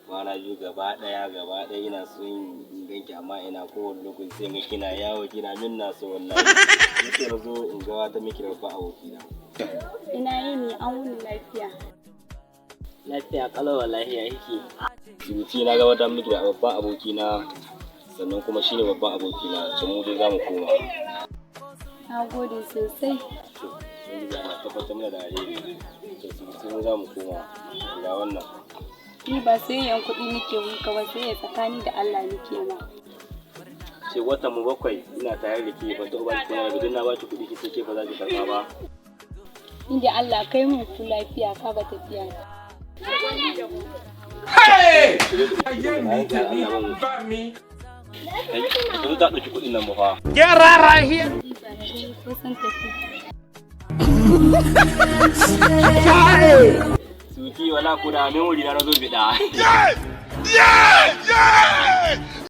Kwana biyu gaba ɗaya gaba ɗaya ina son in ganki, amma ina kowane lokaci sai ga kina yawo kina min na so wallahi. Nake na zo in gabatar miki da babban abokina. Ina yini, an wuni lafiya? Lafiya kalau wallahi, ya yake? Sweetie, na gabatar miki da babban abokina, sannan kuma shine babban abokina, to mu dai zamu koma. Na gode sosai. To, Ubangiji Allah tabbatar mana da alheri. To sweetie, mu zamu koma, ga wannan. Ni ba sayayyan kuɗi nake muka ba, sai tsakani da Allah nake ma. Ce watan mu 7 ina tare da ke, ban taɓa baki kuɗi ba. Idan na baki kuɗi ki ce ke ba za ki karɓa ba. Ni da Allah kai mun ku lafiya, ka ga tafiya. Hey! Ayé mi, tèmi bá mi. Kai, ba ta ɗauki kuɗin nan ba fa. Get out right here! Ni ba na gani ko san tafi. Sweetie, wala ko da memory na zo biɗa. Yeah!